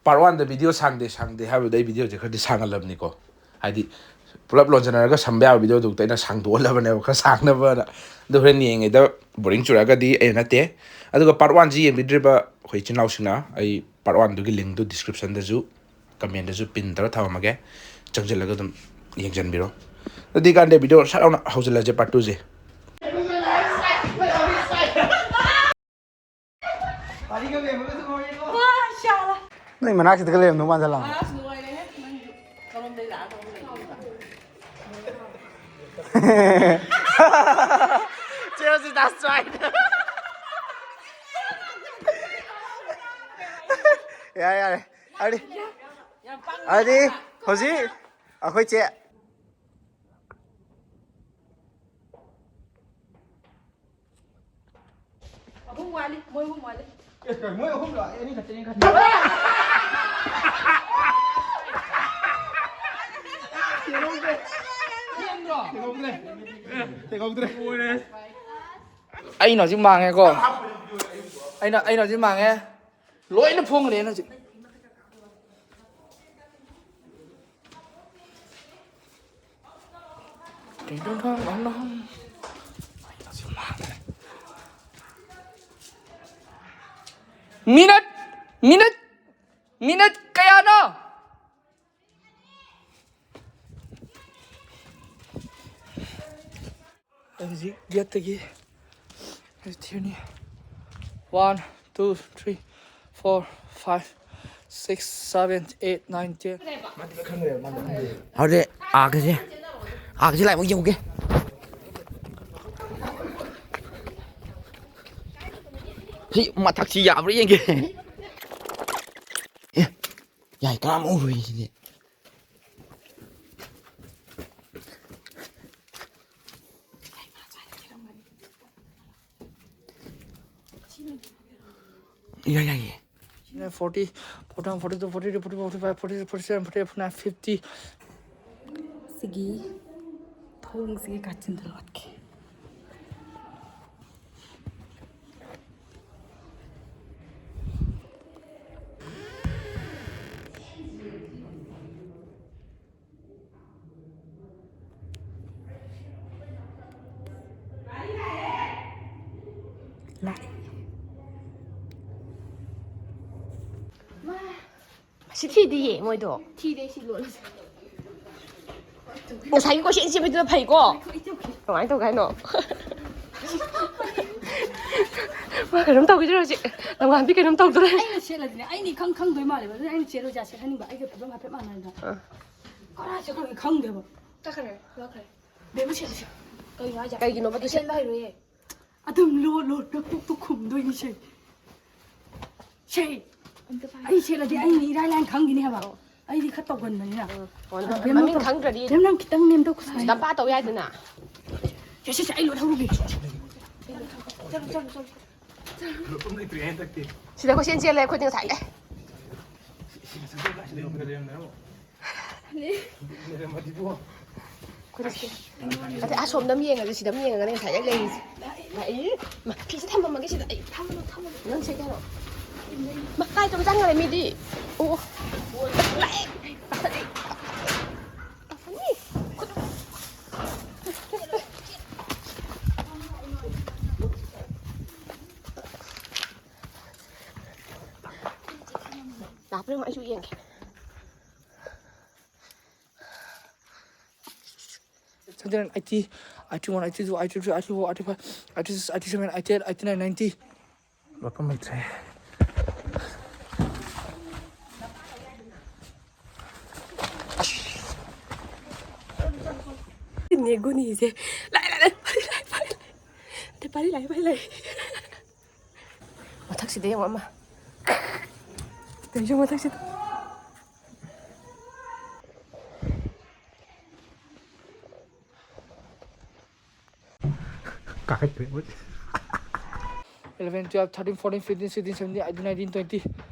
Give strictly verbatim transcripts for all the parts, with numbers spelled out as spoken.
Part ꯋꯥꯟꯗ video ꯁꯥꯡꯗꯦ ꯁꯥꯡꯗꯦ ꯍꯥꯏꯕꯗꯨꯗ ꯑꯩ ꯚꯤꯗꯤꯑꯣꯁꯦ ꯈꯔꯗꯤ ꯁꯥꯡꯍꯜꯂꯕꯅꯤꯀꯣ꯫ ꯍꯥꯏꯗꯤ ꯄꯨꯂꯞ ꯂꯣꯟꯁꯤꯟꯅꯔꯒ ꯁꯝꯕ ꯌꯥꯕ ꯚꯤꯗꯤꯑꯣꯗꯨꯗ ꯑꯩꯅ ꯁꯥꯡꯗꯣꯛꯍꯜꯂꯕꯅꯦꯕ, ꯈꯔ ꯁꯥꯡꯅꯕꯅ꯫ ꯑꯗꯨ ꯍꯣꯔꯦꯟ ꯌꯦꯡꯉꯤꯉꯩꯗ ꯕꯣꯔꯤꯡ ꯆꯨꯔꯛꯑꯒꯗꯤ ꯑꯩꯅ ꯅꯠꯇꯦ꯫ ꯑꯗꯨꯒ ꯄꯥꯔꯠ ꯋꯥꯟꯁꯤ ꯌꯦꯡꯕꯤꯗ꯭ꯔꯤꯕ ꯑꯩꯈꯣꯏ ꯏꯆꯤꯟ ꯏꯅꯥꯎꯁꯤꯡꯅ ꯑꯩ ꯄꯥꯔꯠ ꯋꯥꯟꯗꯨꯒꯤ ꯂꯤꯡꯗꯨ ꯗꯤꯁꯀ꯭ꯔꯤꯞꯁꯟꯗꯁꯨ ꯀꯃꯦꯟꯗꯁꯨ ꯄꯤꯟ ꯇꯧꯔ ꯊꯝꯃꯝꯃꯒꯦ, ꯆꯪꯁꯤꯜꯂꯒ ꯑꯗꯨꯝ ꯌꯦꯡꯁꯤꯟꯕꯤꯔꯣ꯫ ꯑꯗꯨꯗꯤ ꯀꯥꯟꯗꯦ, ꯚꯤꯗꯤꯑꯣ ꯁꯠ ꯂꯥꯎꯅ ꯍꯧꯖꯤꯜꯂꯁꯦ ꯄꯥꯔꯠ ꯇꯨꯁꯦ꯫ ꯅꯣꯏ ꯃꯅꯥꯛꯁꯤꯗꯒ ꯂꯩꯔꯝꯗꯧ ꯃꯥꯟꯁꯤꯜꯂꯛꯑꯦ꯫ ꯑꯁ, ꯂꯣꯏꯔꯦꯍꯦ, ꯅꯪꯁꯨ ꯀꯔꯣꯝꯗꯩ ꯂꯥꯛꯑ ꯀꯔꯣꯝꯗ ꯂꯩꯗꯣꯏꯕ? Seriously, that's right. ꯌꯥꯔꯦ, ꯌꯥꯔꯦ꯫ ꯑꯗꯨꯗꯤ, ꯑꯗꯨꯗꯤ ꯍꯧꯖꯤꯛ ꯑꯩꯈꯣꯏ ꯆꯦ ꯑꯍꯨꯝ ꯋꯥꯠꯂꯤ, ꯃꯣꯏ ꯑꯍꯨꯝ ꯋꯥꯠꯂꯤ꯫ ꯑꯦ, ꯀꯩ, ꯃꯣꯏ ꯑꯍꯨꯝꯂꯣ? ꯑꯩ ꯑꯅꯤ ꯈꯛꯇꯅꯤ ꯈꯟꯕ꯫ ꯊꯦꯡꯍꯧꯗ꯭ꯔꯦ꯫ ꯊꯦꯡꯍꯧꯗ꯭ꯔꯦ꯫ ꯊꯦꯡꯍꯧꯗ꯭ꯔꯦ꯫ ꯑꯩꯅ ꯍꯧꯖꯤꯛ ꯃꯥꯡꯉꯦꯀꯣ꯫ ꯑꯩꯅ, ꯑꯩꯅ ꯍꯧꯖꯤꯛ ꯃꯥꯡꯉꯦ꯫ ꯂꯣꯏꯅ ꯐꯣꯡꯈ꯭ꯔꯦ ꯑꯩꯅ ꯍꯧꯖꯤꯛ꯫ ꯃꯤꯅꯠ, ꯃꯤꯅꯠ, ꯃꯤꯅꯠ ꯀꯌꯥꯅꯣ? ꯑꯩ ꯍꯧꯖꯤꯛ ꯒꯦꯠꯇꯒꯤ ꯊꯤꯔꯅꯤ꯫ One, two, three, four, five, six, seven, eight, nine, ten. ꯍꯧꯖꯤꯛ ꯑꯥꯒꯁꯦ, ꯑꯥꯒꯁꯦ ꯂꯥꯏꯕꯛ ꯌꯧꯒꯦ꯫ ꯁꯤ ꯃꯊꯛꯁꯤ ꯌꯥꯕ꯭ꯔꯥ ꯌꯦꯡꯒꯦ꯫ ꯑꯦ, ꯌꯥꯏ, ꯀꯅꯥꯝ ꯎꯔꯣꯏ ꯁꯤꯗꯤ꯫ ꯌꯥꯏ, ꯌꯥꯏꯌꯦ꯫ Forty, forty one, forty two, forty three, forty four, forty five, forty six, forty seven, forty eight, forty nine, fifty. ꯁꯤꯒꯤ ꯊꯣꯡꯁꯤꯒꯤ ꯀꯥꯆꯤꯟꯗ ꯂꯣꯠꯀꯦ꯫ ꯁꯤ ꯊꯤꯗꯤꯌꯦ ꯃꯣꯏꯗꯣ꯫ ꯊꯤꯗꯦ, ꯁꯤ ꯂꯣꯜꯂꯁꯦ꯫ ꯉꯁꯥꯏꯒꯤ ꯀꯣꯏꯆꯦꯟ ꯆꯦꯟꯕꯗꯨꯅ ꯐꯩꯀꯣ꯫ ꯑꯩꯈꯣꯏ ꯏꯇꯧ ꯈꯦ- ꯀꯃꯥꯏꯅ ꯇꯧꯒꯦ ꯍꯥꯏꯅꯣ? ꯃꯥ ꯀꯩꯅꯣꯝ ꯇꯧꯈꯤꯗꯣꯔꯦ ꯍꯧꯖꯤꯛ꯫ ꯂꯝꯉꯥꯟꯕꯤ ꯀꯩꯅꯣꯝ ꯇꯧꯗꯣꯔꯦ꯫ ꯑꯩꯅ ꯁꯦꯠꯂꯗꯤꯅꯦ, ꯑꯩꯅ ꯏꯈꯪ ꯈꯪꯗꯣꯏ ꯃꯥꯜꯂꯦꯕ꯫ ꯑꯗꯨꯅ ꯑꯩꯅ ꯁꯦꯠꯂꯣꯏꯁꯦ ꯁꯦꯠꯍꯟꯅꯤꯡꯕ꯫ ꯑꯩꯒ ꯐꯤꯕꯝ ꯍꯥꯏꯐꯦꯠ ꯃꯥꯟꯅꯔꯗ꯭ꯔꯥ? ꯑꯥ꯫ ꯀꯔꯥꯏ ꯆꯠꯈ꯭ꯔꯒꯦ ꯈꯪꯗꯦꯕ꯫ ꯆꯠꯈ꯭ꯔꯦ, ꯆꯠꯈ꯭ꯔꯦ꯫ ꯕꯦꯝꯃ ꯁꯦꯠꯂꯁꯦ꯫ ꯀꯩꯅꯣ ꯍꯥꯏꯁꯦ? ꯀꯩꯒꯤꯅꯣꯕ ꯑꯗꯨ ꯁꯦꯠ- ꯁꯦꯠꯄ ꯍꯩꯔꯣꯏꯌꯦ꯫ ꯑꯗꯨꯝ ꯂꯣ ꯂꯣ ꯅꯀꯣꯛꯇꯣ ꯈꯨꯝꯗꯣꯏꯅꯤ ꯁꯦ꯫ ꯁꯦ꯫ ꯑꯝꯇ ꯄꯥꯏ- ꯑꯩ ꯁꯦꯠꯂꯗꯤ ꯑꯩꯅ ꯏꯔꯥꯏ ꯂꯥꯏꯅ ꯈꯪꯈꯤꯅꯤ ꯍꯥꯏꯕ꯫ ꯑꯩꯗꯤ ꯈꯔ ꯇꯧꯒꯟꯕꯅꯤꯅ꯫ ꯑꯣ, ꯑꯗꯣ ꯃꯃꯤꯡ ꯈꯪꯗ꯭ꯔꯗꯤ ꯕꯦꯝ, ꯅꯪ ꯈꯤꯇꯪ ꯅꯦꯝꯊꯧ ꯈꯨꯁꯥꯏ꯫ ꯗꯝꯄꯥ ꯇꯧ ꯌꯥꯏꯗꯅ꯫ ꯁꯦ, ꯁꯦ, ꯁꯦ, ꯑꯩ ꯂꯣꯏ ꯍꯧꯔꯨꯒꯦ꯫ ꯆꯠꯂꯣ, ꯆꯠꯂꯣ, ꯆꯠꯂꯣ, ꯆꯠꯂꯣ꯫ ꯂꯣꯠꯐꯝ ꯂꯩꯇ꯭ꯔꯦ ꯍꯟꯗꯛꯇꯤ꯫ ꯁꯤꯗ ꯀꯣꯏꯆꯦꯟ ꯆꯦꯜꯂꯦ ꯑꯩꯈꯣꯏꯗꯤ ꯉꯁꯥꯏꯗꯩ꯫ ꯁꯤ, ꯁꯤ, ꯁꯤ, ꯁꯤ, ꯁꯤ, ꯂꯩꯔꯝꯗ꯭ꯔꯕꯣ? ꯂꯩꯔꯝꯃꯗꯤꯕꯣ꯫ ꯑꯩꯈꯣꯏꯗꯤ ꯁꯤ-, ꯑꯗꯩ ꯑꯁꯣꯝꯗ ꯑꯃ ꯌꯦꯡꯉꯁꯦ, ꯁꯤꯗ ꯑꯃ ꯌꯦꯡꯉꯒꯅꯦ ꯉꯁꯥꯏꯗꯩ ꯂꯩꯔꯤꯁꯦ꯫ ꯃꯥ, ꯏ, ꯃꯥ, ꯐꯤꯁꯦ ꯊꯝꯃꯝꯃꯒꯦ ꯁꯤꯗ꯫ ꯑꯩ ꯊꯝꯃꯣ, ꯊꯝꯃꯣ꯫ ꯅꯪ ꯁꯦ ꯀꯩꯅꯣ? ꯃꯥ, ꯀꯥꯏ ꯇꯧꯔ ꯆꯪꯈ꯭ꯔꯦ ꯃꯤꯗꯤ? ꯑꯣ, ꯑꯣ꯫ ꯂꯥꯛꯑꯦ꯫ ꯀꯥꯈꯠꯂꯦ꯫ ꯀꯥꯈꯠꯂꯦ꯫ ꯈꯨꯠ-, ꯂꯥꯛꯄ꯭ꯔꯥ ꯌꯦꯡꯉꯣ, ꯑꯩꯁꯨ ꯌꯦꯡꯒꯦ꯫ Seventy-nine, eighty, eighty-one, eighty-two, eighty-three, eighty-four, eighty-five, eighty-six, eighty-seven, eighty-eight, eighty-nine, ninety. ꯂꯣꯠꯐꯝ ꯂꯩꯇ꯭ꯔꯦ꯫ ꯅꯦꯒꯨꯅꯤꯁꯦ꯫ ꯂꯥꯛꯑꯦ, ꯂꯥꯛꯑꯦ, ꯂꯥꯛꯑꯦ, ꯄꯥꯔꯤ ꯂꯥꯛꯑꯦ, ꯄꯥꯔꯤ ꯂꯥꯛꯑꯦ, ꯄꯥꯔꯤ ꯂꯥꯛꯑꯦ꯫ ꯃꯊꯛꯁꯤꯗ ꯌꯦꯡꯉꯣ ꯑꯃ꯫ ꯇꯧꯔꯤꯁꯦ ꯃꯊꯛꯁꯤꯗ꯫ ꯀꯥꯈꯠꯈ꯭ꯔꯦ ꯃꯣꯏ꯫ Eleven, twelve, thirteen, fourteen, fifteen, sixteen, seventeen, eighteen, nineteen, twenty.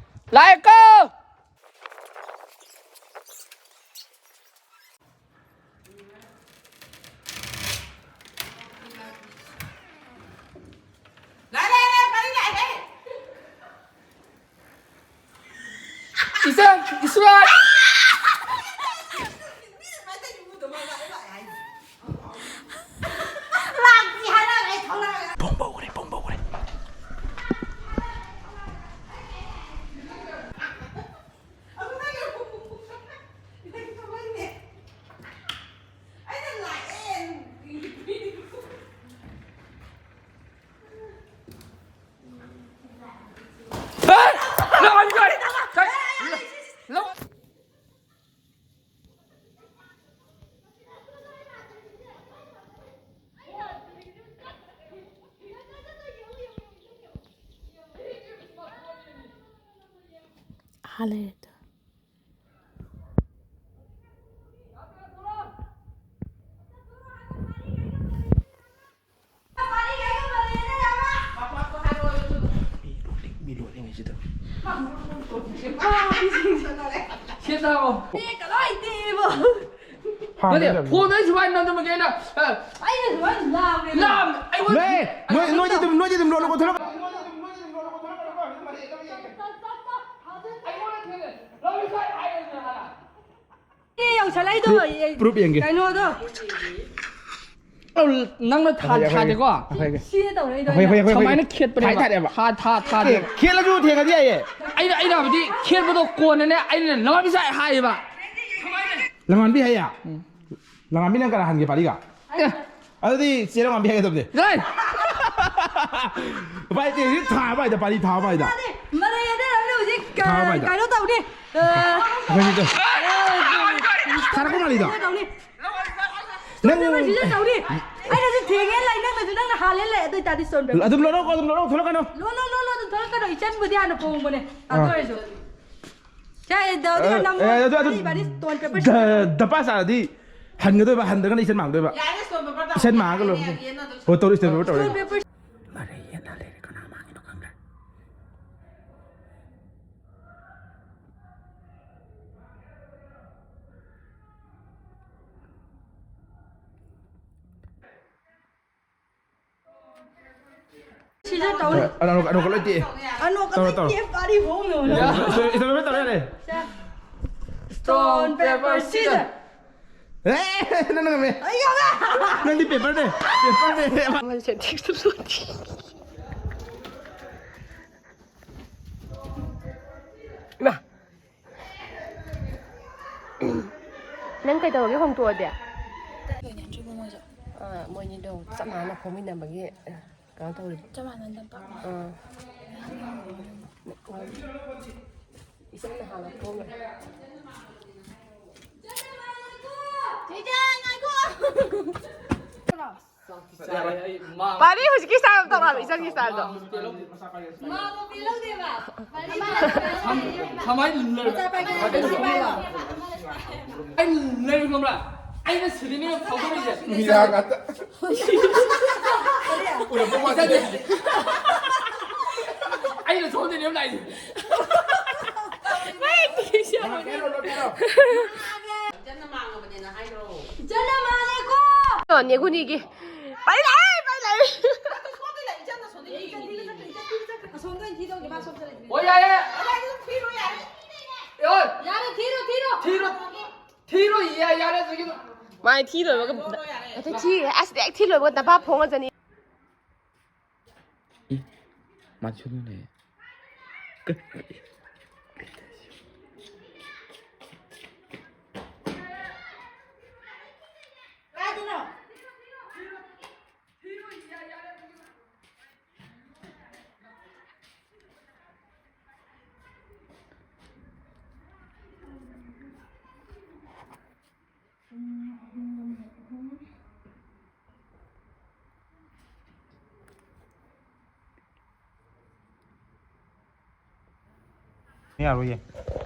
ꯂꯥꯛꯑꯦꯀꯣ! ꯏꯆꯟ, ꯏꯁꯨꯔꯥ! ꯄꯣꯡꯕ ꯎꯔꯦ, ꯄꯣꯡꯕ ꯎꯔꯦ꯫ ꯂꯩꯔꯦ꯫ ꯃꯤ ꯂꯣꯠꯂꯤꯉꯩꯁꯤꯗ꯫ ꯁꯤ ꯇꯥꯃꯣ꯫ ꯅꯠꯇꯦ, ꯐꯣꯟꯗ ꯑꯩ ꯁꯨꯃꯥꯏꯅ ꯅꯝꯗꯕꯒꯤ ꯑꯩꯅ, ꯑ, ꯑꯩꯅ ꯁꯨꯃꯥꯏꯅ ꯂꯥꯝꯃꯦ꯫ ꯂꯥꯝ-, ꯑꯩꯉꯣꯟꯗ ꯅꯣꯏ, ꯅꯣꯏ, ꯅꯣꯏꯗꯤ ꯑꯗꯨꯝ, ꯅꯣꯏꯗꯤ ꯑꯗꯨꯝ ꯂꯣꯠꯂꯣ, ꯊꯣꯛꯂꯛꯀꯅꯨ꯫ ꯑꯩꯉꯣꯟꯗ ꯊꯦꯡꯅ ꯂꯧꯔꯤ ꯁ꯭ꯋꯥꯏ ꯍꯥꯏꯔꯦꯗꯅ꯫ ꯑꯦ, ꯌꯧꯁꯜꯂꯛꯏꯗꯣ, proof, ꯑꯦ, proof ꯌꯦꯡꯒꯦ꯫ ꯀꯩꯅꯣꯗꯣ꯫ ꯑꯧ, ꯅꯪꯅ ꯊꯥ-, ꯑꯩꯈꯣꯏ, ꯑꯩꯈꯣꯏ, ꯊꯥꯗꯦꯀꯣ? ꯑꯩꯈꯣꯏꯒꯤ꯫ ꯁꯤꯅ ꯇꯧꯔꯛꯏꯗꯣ꯫ ꯑꯩꯈꯣꯏ, ꯑꯩꯅ꯫ ꯑꯩꯈꯣꯏ, ꯑꯩꯈꯣꯏ, ꯁꯨꯃꯥꯏꯅ ꯑꯩꯈꯣꯏ꯫ ꯈꯦꯠꯄꯅꯦꯕ꯫ ꯊꯥꯏ ꯊꯥꯗꯦꯕ꯫ ꯊꯥ, ꯊꯥ, ꯊꯥꯗꯦꯕ꯫ ꯑꯦ, ꯈꯦꯠꯂꯁꯨ ꯊꯦꯡꯉꯗꯤ ꯌꯥꯏꯌꯦ꯫ ꯑꯩꯅ, ꯑꯩꯅ ꯍꯥꯏꯕꯗꯤ ꯈꯦꯠꯄꯗꯣ ꯀꯣꯟꯅꯅꯦ, ꯑꯩꯅ ꯂꯃꯥꯟꯕꯤ ꯁꯥꯏ ꯍꯥꯏꯌꯦꯕ꯫ ꯁꯨꯃꯥꯏꯅ꯫ ꯂꯃꯥꯟꯕꯤ ꯍꯥꯏꯌꯦ? ꯎꯝ꯫ ꯂꯃꯥꯟꯕꯤ ꯅꯪ ꯀꯅꯥ ꯍꯟꯒꯦ ꯄꯥꯔꯤꯒ? ꯑꯦ꯫ ꯑꯗꯨꯗꯤ ꯆꯦ ꯂꯃꯥꯟꯕꯤ ꯍꯥꯏꯒꯗꯕꯅꯦ꯫ ꯌꯥꯏ꯫ ꯎꯄꯥꯏ ꯂꯩꯇꯦ, ꯍꯧꯖꯤꯛ ꯊꯥꯕ ꯍꯥꯏꯗ, ꯄꯥꯔꯤ ꯊꯥꯕ ꯍꯥꯏꯗ꯫ ꯃꯥꯅꯦ, ꯃꯔꯩ ꯌꯦꯠꯅꯔꯝꯅꯤ ꯍꯧꯖꯤꯛ, ꯊꯥꯕ ꯍꯥꯏꯗ꯫ ꯀꯩꯅꯣ ꯇꯧꯅꯤ꯫ ꯑ, ꯑꯩꯈꯣꯏꯒꯤꯗꯣ꯫ ꯑ, ꯊꯥꯔꯛꯄ ꯃꯥꯜꯂꯤꯗꯣ꯫ ꯇꯧꯅꯤ꯫ ꯅꯪ ꯅꯪ ꯁꯤꯗ ꯇꯧꯅꯤ꯫ ꯑꯩꯅꯁꯨ ꯊꯦꯡꯉꯦ ꯂꯩ, ꯅꯪꯅꯁꯨ ꯅꯪꯅ ꯍꯥꯜꯂꯦ ꯂꯩ, ꯑꯗꯨ ꯑꯣꯏꯇꯥꯔꯗꯤ stone paper꯫ ꯑꯗꯨꯝ ꯂꯧꯔꯣ, ꯑꯗꯨꯝ ꯂꯧꯔꯣ, ꯊꯣꯛꯂꯛꯀꯅꯨ꯫ ꯂꯣ, ꯂꯣ, ꯂꯣ, ꯂꯣ, ꯑꯗꯨꯝ ꯊꯣꯛꯂꯛꯀꯅꯨ, ꯏꯆꯟꯕꯨꯗꯤ ꯍꯥꯟꯅ ꯄꯣꯡꯕꯅꯦ꯫ ꯑꯥ꯫ ꯑꯗꯨ ꯑꯣꯏꯔꯁꯨ꯫ ꯁꯦ, ꯑꯗꯨ, ꯑꯗꯨ ꯑꯦ, ꯅꯝꯃꯣ꯫ ꯑꯦ, ꯑꯗꯨ, ꯑꯗꯨ ꯑꯅꯤ ꯏꯕꯥꯅꯤ stone paper ꯗ-, ꯗꯄꯥ ꯆꯥꯔꯗꯤ ꯍꯟꯒꯗꯣꯏꯕ, ꯍꯟꯗ꯭ꯔꯒꯅ ꯏꯆꯟ ꯃꯥꯡꯗꯣꯏꯕ꯫ ꯌꯥꯔꯦ, stone paper ꯇꯧꯔꯣ꯫ ꯏꯆꯟ ꯃꯥꯡꯉꯒ ꯂꯣꯏꯔꯦ꯫ ꯌꯥꯔꯦ, ꯌꯥꯔꯦ, ꯌꯥꯔꯦ꯫ ꯍꯣꯏ, ꯇꯧꯔꯣ, stone paper ꯇꯧꯔꯣ꯫ Stone paper꯫ ꯃꯔꯩ ꯌꯦꯠꯅ ꯂꯩꯔꯦ, ꯀꯅꯥ ꯃꯥꯡꯉꯤꯅꯣ ꯈꯪꯗ꯭ꯔꯦ꯫ ꯁꯤꯗ ꯇꯧꯔꯦ꯫ ꯑꯅꯣꯛ, ꯑꯅꯣꯛ ꯂꯣꯏ ꯇꯦꯛꯑꯦ꯫ ꯑꯅꯣꯛ ꯇꯧꯔꯣ, ꯇꯧꯔꯣ꯫ ꯇꯦꯛꯑꯦ, ꯄꯥꯔꯤ ꯐꯣꯡ ꯌꯣꯜꯂꯦ꯫ ꯏꯁꯇꯣꯟ ꯄꯦꯄꯔ ꯇꯧꯔꯦ, ꯌꯥꯔꯦ꯫ ꯁꯦ꯫ Stone, paper, scissor꯫ ꯑꯦ, ꯅꯪ ꯉꯝꯃꯦ꯫ ꯑꯩ ꯉꯝꯃꯦ꯫ ꯅꯪꯗꯤ ꯄꯦꯄꯔꯅꯦ, ꯄꯦꯄꯔꯅꯦ꯫ ꯃꯃꯜꯁꯦ ꯊꯤꯛꯁꯨ ꯊꯤ꯫ ꯏꯃꯥ꯫ ꯅꯪ ꯀꯩꯗꯧꯔꯒꯦ ꯍꯣꯡꯇꯣꯛꯑꯗꯤ? ꯑꯥ, ꯃꯣꯏꯅꯤꯗꯣ ꯆꯞ ꯃꯥꯟꯅꯅ ꯐꯝꯃꯤꯟꯅꯕꯒꯤ, ꯑ, ꯀꯩꯅꯣ ꯇꯧꯔꯤꯕ꯫ ꯆꯞ ꯃꯥꯟꯅꯅ ꯅꯝꯕ꯫ ꯑꯥ꯫ ꯏꯆꯟꯅ ꯍꯥꯟꯅ ꯐꯝꯃꯦ꯫ ꯆꯦꯆꯦ, ꯉꯥꯏꯈꯣ꯫ ꯄꯥꯔꯤ ꯍꯧꯖꯤꯛꯀꯤ ꯁ꯭ꯇꯥꯏꯜ ꯇꯧꯔꯛꯑꯕ, ꯏꯆꯟꯒꯤ ꯁ꯭ꯇꯥꯏꯜꯗꯣ꯫ ꯃꯥꯕꯨ ꯄꯦꯜꯍꯧꯗꯦꯕ꯫ ꯄꯥꯔꯤ ꯀꯃꯥꯏꯅ ꯂꯩꯔ-, ꯃꯆꯥ ꯄꯥꯏꯒꯦ, ꯃꯆꯥ ꯄꯥꯏꯒꯦ꯫ ꯑꯩꯅ ꯂꯩꯔ ꯈꯪꯕ꯭ꯔꯥ? ꯑꯩꯅ ꯁꯤꯗꯅꯦ ꯐꯥꯎꯗꯣꯔꯤꯁꯦ꯫ ꯃꯤꯔꯥ ꯉꯥꯛꯇ꯫ ꯎꯔꯕ ꯋꯥꯁꯦ꯫ ꯑꯩꯅ ꯁꯣꯝꯗꯅꯦꯕ ꯂꯥꯛꯏꯁꯦ꯫ ꯀꯩꯅꯣ, ꯀꯩꯅꯣ꯫ ꯏꯆꯟꯅ ꯃꯥꯡꯉꯕꯅꯦꯅ ꯍꯥꯏꯈ꯭ꯔꯣ꯫ ꯏꯆꯟꯅ ꯃꯥꯡꯉꯦꯀꯣ꯫ ꯅꯦꯒꯨꯅꯤꯒꯤ꯫ ꯄꯥꯏ ꯂꯥꯛꯑꯦ, ꯄꯥꯏ ꯂꯥꯛꯑꯦ꯫ ꯁꯣꯝꯗ ꯂꯩ, ꯏꯆꯟꯅ ꯁꯣꯝꯗ ꯌꯦꯡꯉꯤꯅꯦ꯫ ꯑꯁꯣꯝꯗ ꯑꯣꯏꯅ ꯊꯤꯗꯧꯒꯦ, ꯃꯥ ꯁꯣꯝꯗ ꯂꯩ꯫ ꯍꯣꯏ, ꯌꯥꯏꯌꯦ꯫ ꯑꯗꯥꯏꯗ ꯑꯗꯨꯝ ꯊꯤꯔꯣ ꯌꯥꯔꯦ꯫ ꯑꯣꯏ꯫ ꯌꯥꯔꯦ, ꯊꯤꯔꯣ, ꯊꯤꯔꯣ꯫ ꯊꯤꯔꯣ꯫ ꯊꯤꯔꯣ, ꯌꯥ-, ꯌꯥꯔꯦ, ꯍꯧꯖꯤꯛꯀꯤꯗꯣ꯫ ꯃꯥꯏ ꯊꯤ ꯂꯣꯏꯕꯒ ꯍꯦꯛꯇ ꯊꯤꯔꯦ꯫ ꯑꯁ, ꯍꯦꯛ ꯊꯤ ꯂꯣꯏꯕꯒ ꯅꯄꯥ ꯐꯣꯡꯉꯖꯅꯤ꯫ ꯏ, ꯃꯥꯗꯤ ꯁꯣꯝꯗ ꯂꯩꯌꯦ꯫ ꯀ-, ꯀ-, ꯀ-, ꯀꯥꯏꯗꯅꯣ? ꯌꯥꯔꯣꯏꯌꯦ꯫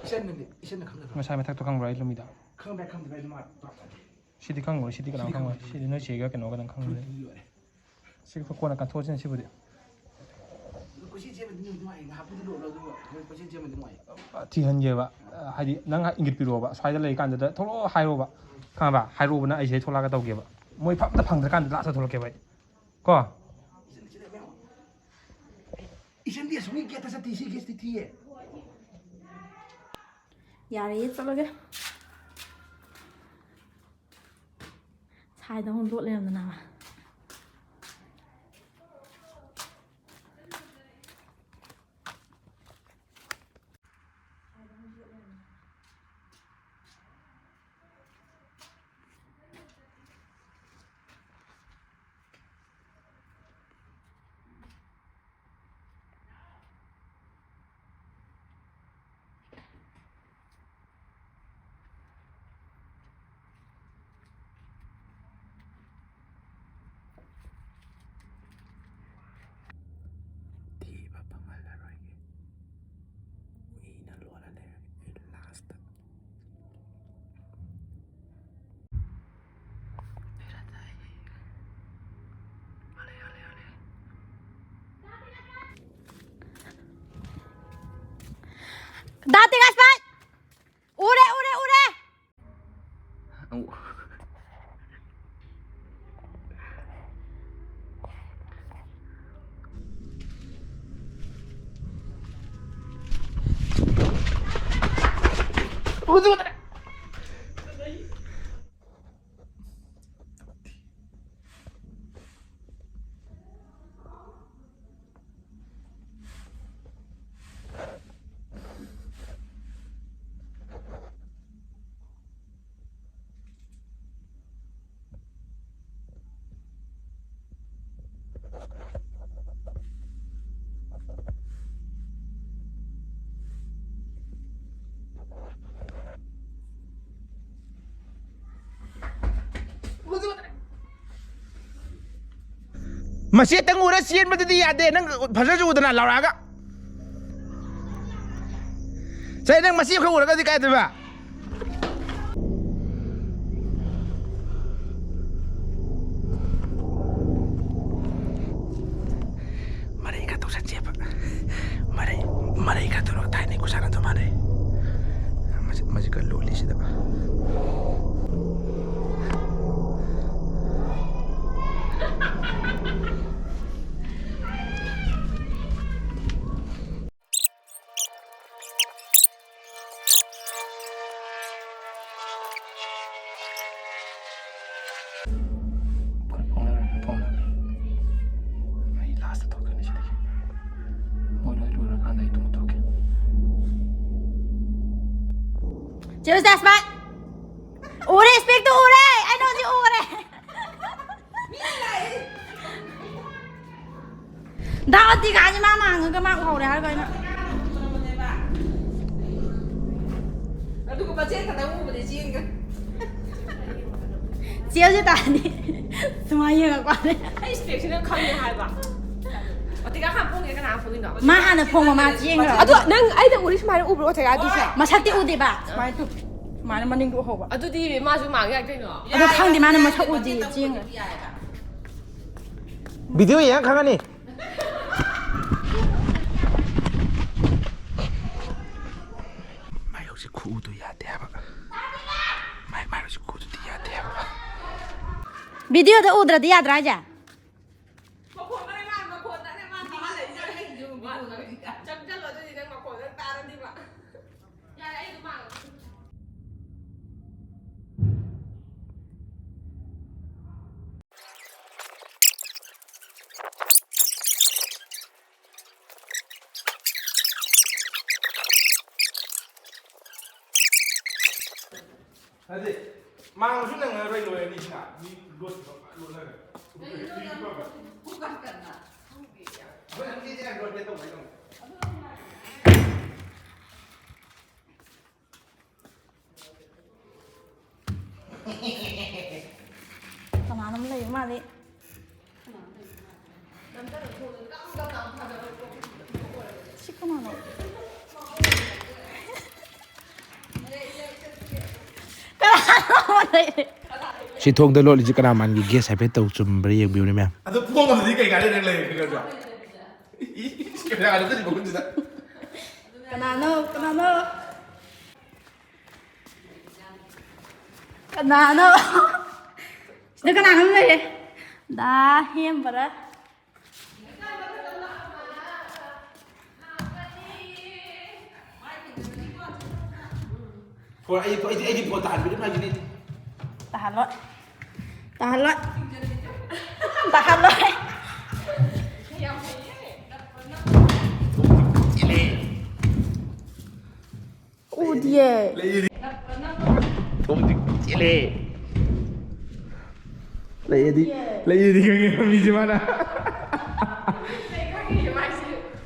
ꯏꯆꯟꯅꯗꯤ, ꯏꯆꯟꯅ ꯈꯪꯒꯗ꯭ꯔꯣ? ꯉꯁꯥꯏ ꯃꯊꯛꯇꯣ ꯈꯪꯕ꯭ꯔꯥ? ꯑꯩ ꯂꯨꯝꯃꯤꯗꯣ꯫ ꯈꯪꯕ꯭ꯔꯥ ꯈꯪꯗꯕ꯭ꯔꯥ ꯑꯩꯗꯤ ꯃꯥ ꯄꯥꯛ ꯇꯥꯗꯦ꯫ ꯁꯤꯗꯤ ꯈꯪꯉꯣꯏ, ꯁꯤꯗꯤ ꯀꯅꯥꯝ ꯁꯤꯗꯤ ꯈꯪꯉꯣꯏ꯫ ꯈꯪꯉꯣꯏ꯫ ꯁꯤꯗꯤ ꯅꯣꯏ ꯆꯦꯒ ꯀꯩꯅꯣꯒꯗꯪ ꯈꯪꯕꯅꯦ꯫ ꯐꯨꯔꯤꯠꯇꯨꯗꯤ ꯂꯣꯏꯔꯦ꯫ ꯁꯤ ꯀꯣꯟꯅ ꯀꯟꯊꯣꯛꯑꯁꯤꯅꯦ ꯁꯤꯕꯨꯗꯤ꯫ ꯑꯗꯨ ꯀꯣꯏꯆꯦꯟ ꯆꯦꯟꯕꯗꯤ ꯅꯨꯡꯗꯤ ꯅꯨꯡꯉꯥꯏ, ꯉꯥꯏꯍꯥꯛꯄꯨꯗꯤ ꯂꯣꯠꯂꯣ, ꯑꯗꯨꯒ ꯍꯣꯔꯦꯟ ꯀꯣꯏꯆꯦꯟ ꯆꯦꯟꯕꯗꯤ ꯅꯨꯡꯉꯥꯏ꯫ ꯊꯤꯍꯟꯒꯦꯕ꯫ ꯍꯥꯏꯗꯤ ꯅꯪ ꯏꯪꯒꯤꯠ ꯄꯤꯔꯛꯑꯣꯕ, ꯁ꯭ꯋꯥꯏꯗ ꯂꯩꯔꯤꯀꯥꯟꯗꯨꯗ ꯊꯣꯛꯂꯛꯑꯣ ꯍꯥꯏꯔꯣꯕ꯫ ꯈꯪꯉꯕ? ꯍꯥꯏꯔꯛꯑꯣꯕ ꯅꯪ, ꯑꯩ ꯁꯤꯗꯩ ꯊꯣꯛꯂꯛꯑꯒ ꯇꯧꯒꯦꯕ꯫ ꯃꯣꯏ ꯐꯝꯗ ꯐꯪꯗ꯭ꯔꯀꯥꯟꯗ ꯂꯥꯁꯇ ꯊꯣꯛꯂꯛꯀꯦꯕ ꯑꯩ꯫ ꯀꯣ? ꯏꯆꯟꯗꯤ ꯑꯁꯨꯛꯅꯤ ꯒꯦꯠꯇ ꯆꯠꯇꯦ, ꯁꯤ ꯒꯦꯠꯁꯤꯗꯤ ꯊꯤꯌꯦ꯫ ꯌꯥꯔꯦ, ꯆꯠꯂꯒꯦ꯫ ꯁꯥꯏꯗ ꯑꯃꯨꯛ ꯂꯣꯠ ꯂꯩꯔꯝꯗꯅꯕ꯫ ꯗꯥ ꯇꯦꯡꯉꯥꯁꯄꯥꯏ! ꯎꯔꯦ, ꯎꯔꯦ, ꯎꯔꯦ! ꯃꯆꯦꯠꯇꯪ ꯎꯔ ꯆꯦꯟꯕꯗꯨꯗꯤ ꯌꯥꯗꯦ꯫ ꯅꯪ ꯐꯖꯅꯁꯨ ꯎꯗꯅ ꯂꯥꯎꯔꯛꯑꯒ꯫ ꯆꯦ, ꯅꯪ ꯃꯆꯦꯠ ꯈꯛ ꯎꯔꯒꯗꯤ ꯀꯥꯏꯗꯣꯏꯕ? ꯃꯔꯩ ꯈꯔ ꯇꯧꯁꯟꯁꯦꯕ꯫ ꯃꯔꯩ, ꯃꯔꯩ ꯈꯔ ꯇꯧꯔꯒ ꯊꯥꯏꯅꯩ ꯈꯨꯁꯥꯟꯅꯗꯣ ꯃꯥꯟꯅꯩ꯫ ꯃꯁꯤ, ꯃꯁꯤ ꯈꯔ ꯂꯣꯜꯂꯤꯁꯤꯗ꯫ ꯑꯩ ꯂꯥꯁꯇ ꯇꯧꯔꯛꯀꯅꯤ ꯁꯤꯗꯒꯤ꯫ ꯃꯣꯏ ꯂꯣꯏ ꯂꯣꯏꯔꯀꯥꯟꯗ ꯑꯩ ꯑꯗꯨꯝ ꯇꯧꯔꯛꯀꯦ꯫ ꯆꯦ ꯔꯣꯖꯥꯁꯃꯥꯟ! ꯎꯔꯦ, ꯏꯁꯄꯦꯛꯇꯣ ꯎꯔꯦ! ꯑꯩꯅ ꯍꯧꯖꯤꯛ ꯎꯔꯦ! ꯗꯥ ꯑꯇꯤꯀꯥꯁꯤ ꯃꯥ ꯃꯥꯡꯉꯒ ꯃꯥ ꯎꯍꯧꯔꯦ ꯍꯥꯏꯔꯒ ꯑꯩꯅ꯫ ꯑꯗꯨꯒ ꯃꯆꯦ ꯈꯛꯇꯪ ꯎꯕꯗꯤ ꯆꯦꯟꯒ꯭ꯔꯦ꯫ ꯆꯦꯜꯁꯦ ꯇꯥꯔꯗꯤ ꯁꯨꯃꯥꯏꯅ ꯌꯦꯡꯉꯛꯄꯅꯦ꯫ ꯑꯩ ꯏꯁꯄꯦꯛꯁꯤꯅ ꯈꯪꯉꯦ ꯍꯥꯏꯕ꯫ ꯑꯇꯤꯀꯥ ꯍꯥꯟꯅ ꯐꯣꯡꯉꯦ, ꯀꯅꯥ ꯐꯣꯡꯉꯤꯅꯣ? ꯃꯥ ꯍꯥꯟꯅ ꯐꯣꯡꯉ ꯃꯥ ꯆꯦꯟꯈ꯭ꯔꯕ꯫ ꯑꯗꯣ ꯅꯪ ꯑꯩꯅ ꯎꯔꯤ ꯁꯨꯃꯥꯏꯅ ꯎꯕ꯭ꯔꯣ ꯑꯇꯤꯀꯥꯗꯨꯁꯨ? ꯃꯁꯛꯇꯤ ꯎꯗꯦꯕ꯫ ꯁꯨꯃꯥꯏꯅ ꯇꯨ-, ꯁꯨꯃꯥꯏꯅ ꯃꯅꯤꯡꯗ ꯎꯍꯧꯕ꯫ ꯑꯗꯨꯗꯤ ꯃꯥꯁꯨ ꯃꯥꯡ ꯌꯥꯏ ꯀꯩꯅꯣ꯫ ꯑꯗꯣ ꯈꯪꯗꯦ, ꯃꯥꯅ ꯃꯁꯛ ꯎꯗꯦ ꯆꯦꯟꯈ꯭ꯔꯦ꯫ ꯚꯤꯗꯤꯑꯣ ꯌꯦꯡꯉ ꯈꯪꯉꯅꯤ꯫ ꯁꯤ ꯈꯨꯎꯗꯨ ꯌꯥꯗꯦ ꯍꯥꯏꯕ꯫ ꯃꯥꯏ ꯃꯥꯏ ꯁꯤ ꯈꯨꯎꯗꯨꯗꯤ ꯌꯥꯗꯦ ꯍꯥꯏꯕ꯫ ꯚꯤꯗꯤꯑꯣꯗ ꯎꯗ꯭ꯔꯗꯤ ꯌꯥꯗ꯭ꯔꯥ ꯍꯥꯏꯁꯦ? ꯃꯈꯣꯟꯗꯅꯦ ꯃꯥ, ꯃꯈꯣꯟꯗꯅꯦ ꯃꯥ ꯇꯥꯍꯜꯂꯛꯏꯁꯦ꯫ ꯆꯪꯁꯜꯂꯣ, ꯑꯗꯨꯗꯤ ꯅꯪ ꯃꯈꯣꯟꯗ ꯇꯥꯔꯅꯤꯕ꯫ ꯌꯥꯔꯦ, ꯑꯩ ꯑꯗꯨꯝ ꯃꯥꯡꯉꯒꯦ꯫ ꯅꯠꯇꯦ, ꯃꯥꯡꯕꯁꯨ ꯅꯪꯉꯔꯣꯏ, ꯂꯣꯏꯔꯅꯤ ꯁꯤꯅ꯫ ꯃꯤ ꯂꯣꯠ-, ꯂꯣꯠꯅꯈ꯭ꯔꯦ꯫ ꯑꯩꯈꯣꯏ ꯑꯅꯤꯁꯦ ꯂꯣꯠꯀꯦ ꯇꯧꯕ ꯑꯩ ꯇꯧꯕ꯫ ꯀꯅꯥꯅꯣꯝ ꯂꯩꯕ ꯃꯥꯜꯂꯤ꯫ ꯁꯤ ꯀꯅꯥꯅꯣ? ꯀꯅꯥꯅꯣ ꯂꯩ? ꯁꯤ ꯊꯣꯡꯗ ꯂꯣꯠꯂꯤꯁꯤ ꯀꯅꯥ ꯃꯥꯟꯒꯦ? ꯒꯦꯁ ꯍꯥꯏꯐꯦꯠ ꯇꯧ, ꯆꯨꯝꯕ꯭ꯔꯥ ꯌꯦꯡꯕꯤꯌꯨꯅꯦ ꯃꯌꯥꯝ꯫ ꯑꯗꯣ ꯊꯣꯡ ꯑꯃꯗꯤ ꯀꯩ ꯀꯥꯏꯗ ꯅꯪ ꯂꯩꯔꯒꯦ ꯅꯠꯇ꯭ꯔꯣ? ꯏꯁ, ꯀꯦꯃꯦꯔꯥꯗ ꯆꯠꯂꯤ ꯃꯈꯨꯟꯁꯤꯗ꯫ ꯀꯅꯥꯅꯣ? ꯀꯅꯥꯅꯣ? ꯀꯅꯥꯅꯣ? ꯁꯤꯗ ꯀꯅꯥꯅꯣꯝ ꯂꯩꯔꯦ꯫ ꯗꯥ ꯍꯦꯝꯕꯔ? ꯐꯣꯟ, ꯑꯩ, ꯑꯩꯗꯤ, ꯑꯩꯗꯤ ꯐꯣꯟ ꯇꯥꯍꯟꯕꯤꯔꯝꯃꯦ ꯍꯥꯏꯁꯤꯅꯤ꯫ ꯇꯥꯍꯜꯂꯣꯏ꯫ ꯇꯥꯍꯜꯂꯣꯏ꯫ ꯇꯥꯍꯜꯂꯣꯏ꯫ ꯎꯗꯤꯌꯦ꯫ ꯂꯩꯔꯤ꯫ ꯊꯣꯡꯗꯤ ꯆꯦꯜꯂꯦ꯫ ꯂꯩꯔꯗꯤ, ꯂꯩꯔꯗꯤ ꯈꯪꯉꯦ ꯃꯤꯁꯦ ꯃꯥꯅ꯫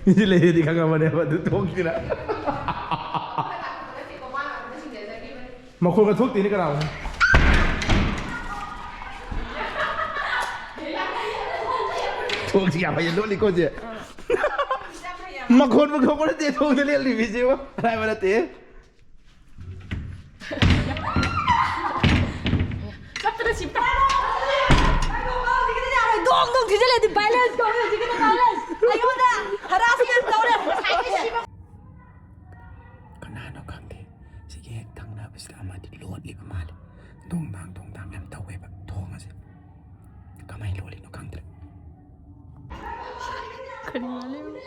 ꯃꯤꯁꯦ ꯂꯩꯔꯗꯤ ꯈꯪꯉꯝꯃꯅꯦꯕ ꯑꯗꯨ ꯊꯣꯡꯁꯤꯅ꯫ ꯃꯈꯣꯟꯒ ꯊꯣꯛꯇꯦꯅꯦ ꯀꯅꯥ? ꯊꯣꯡꯁꯤ ꯌꯥꯝ ꯍꯩꯅ ꯂꯣꯠꯂꯤꯀꯣ ꯁꯦ꯫ ꯃꯈꯣꯟꯕꯨ ꯊꯣꯛꯄ ꯅꯠꯇꯦ, ꯊꯣꯡꯗ ꯂꯦꯞꯂꯤ ꯃꯤꯁꯤꯕꯨ꯫ ꯑꯔꯥꯏꯕ ꯅꯠꯇꯦ꯫ ꯆꯠꯄꯗ ꯁꯤ ꯄꯥꯏꯔꯣ꯫ ꯗꯣꯡ ꯗꯣꯡ ꯊꯤꯖꯤꯜꯂꯗꯤ violence ꯀꯧꯋꯦ ꯍꯧꯖꯤꯛꯀꯤꯗꯣ violence꯫ ꯑꯩꯉꯣꯟꯗ harassment ꯇꯧꯔꯦ꯫ ꯀꯅꯥꯅꯣ ꯈꯪꯗꯦ꯫ ꯁꯤꯗ ꯑꯃꯗꯤ ꯂꯣꯠꯂꯤꯕ ꯃꯥꯜꯂꯦ꯫ ꯗꯣꯡ ꯗꯥꯡ ꯗꯣꯡ ꯗꯥꯡ ꯌꯥꯝ ꯇꯧꯋꯦꯕ ꯊꯣꯡ ꯑꯁꯦ꯫ ꯀꯃꯥꯏꯅ ꯂꯣꯜꯂꯤꯅꯣ ꯈꯪꯗ꯭ꯔꯦ꯫ ꯀꯔꯤ ꯃꯥꯜꯂꯤꯕ?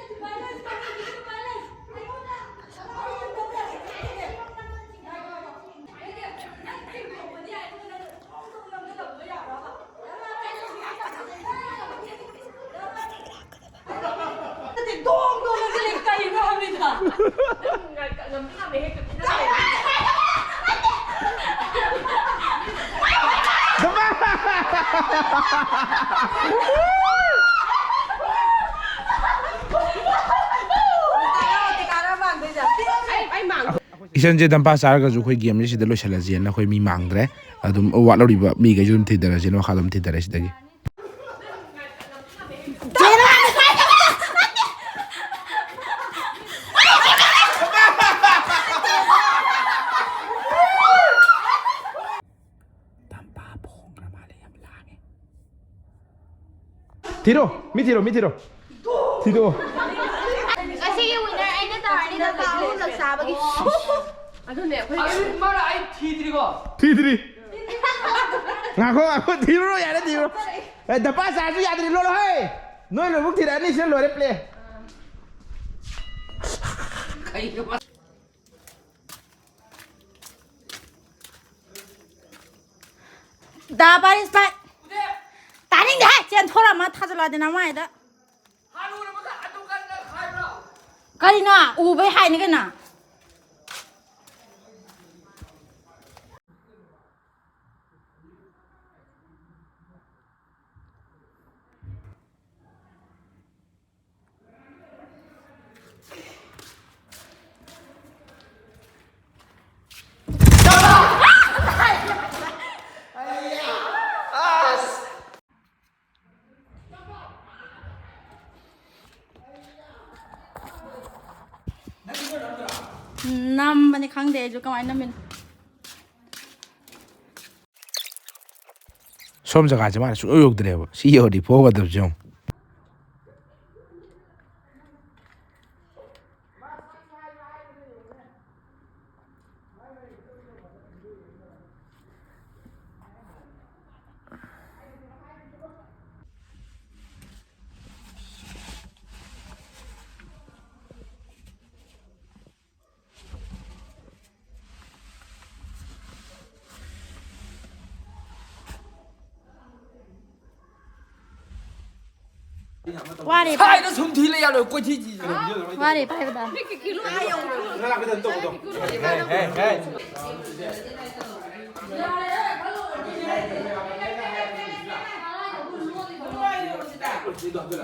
ꯏꯆꯟꯁꯦ ꯗꯝꯄꯥ ꯆꯥꯔꯒꯁꯨ ꯑꯩꯈꯣꯏ ꯒꯦꯝꯁꯦ ꯁꯤꯗ ꯂꯣꯏꯁꯤꯜꯂꯁꯦꯅ ꯑꯩꯈꯣꯏ ꯃꯤ ꯃꯥꯡꯗ꯭ꯔꯦ꯫ ꯑꯗꯨꯝ ꯋꯥꯠꯍꯧꯔꯤꯕ ꯃꯤꯈꯩꯁꯨ ꯑꯗꯨꯝ ꯊꯤꯗꯔꯁꯦꯅ ꯃꯈꯥ ꯑꯗꯨꯝ ꯊꯤꯗꯔꯦ ꯁꯤꯗꯒꯤ꯫ ꯊꯤꯔꯣ, ꯃꯤ ꯊꯤꯔꯣ, ꯃꯤ ꯊꯤꯔꯣ꯫ ꯊꯤꯗꯣꯛꯑꯣ꯫ ꯉꯁꯤꯒꯤ ꯋꯤꯅꯔ ꯑꯩꯅ ꯇꯥꯔꯅꯤ, ꯗꯝꯄꯥ ꯑꯍꯨꯝꯂꯛ ꯆꯥꯕꯒꯤ꯫ ꯑꯗꯨꯅꯦ ꯑꯩꯈꯣꯏ꯫ ꯑꯗꯨꯗꯤ ꯃꯥꯅ ꯑꯩ ꯊꯤꯗ꯭ꯔꯤꯀꯣ꯫ ꯊꯤꯗ꯭ꯔꯤ꯫ ꯉꯥꯈꯣ, ꯉꯥꯈꯣ, ꯊꯤꯔꯨꯔꯣ, ꯌꯥꯔꯦ, ꯊꯤꯔꯨꯔꯣ꯫ ꯑꯦ, ꯗꯝꯄꯥ ꯆꯥꯔꯁꯨ ꯌꯥꯗ꯭ꯔꯤ, ꯂꯣꯜꯂꯣ ꯍꯦ꯫ ꯅꯣꯏ ꯂꯣꯏꯕꯨꯛ ꯊꯤꯔꯛꯑꯅꯤ, ꯁꯤꯅ ꯂꯣꯏꯔꯦ ꯄ꯭ꯂꯦ꯫ ꯗꯥ ꯄꯥꯔꯤꯁ ꯚꯥꯏ꯫ ꯇꯥꯅꯤꯡꯗꯦ ꯍꯦ, ꯆꯦꯟꯊꯣꯔꯛꯑꯃ ꯊꯥꯖꯜꯂꯛꯑꯗꯤ ꯅꯃꯥꯏꯗ꯫ ꯀꯔꯤꯅꯣ? ꯎꯕꯩ ꯍꯥꯏꯅꯤ ꯀꯩꯅꯣ꯫ ꯅꯝꯕꯅꯤ ꯈꯪꯗꯦ ꯑꯩꯁꯨ ꯀꯃꯥꯏꯅ ꯅꯝꯃꯤꯅꯣ꯫ ꯁꯣꯝ ꯖꯒꯥꯁꯦ ꯃꯥꯅ ꯁꯨꯡꯌꯧ ꯌꯧꯗ꯭ꯔꯦꯕ꯫ ꯁꯤ ꯌꯧꯔꯗꯤ ꯐꯨꯒꯗꯕꯁꯦ ꯌꯦꯡꯉꯨ꯫ ꯋꯥꯔꯦ꯫ ꯁꯥꯏꯗ ꯁꯨꯝ ꯊꯤ ꯂꯩ ꯌꯥꯔꯣꯏ, ꯀꯣꯏꯊꯤ ꯊꯤ꯫ ꯋꯥꯔꯦ ꯄꯥꯏꯕꯗ꯫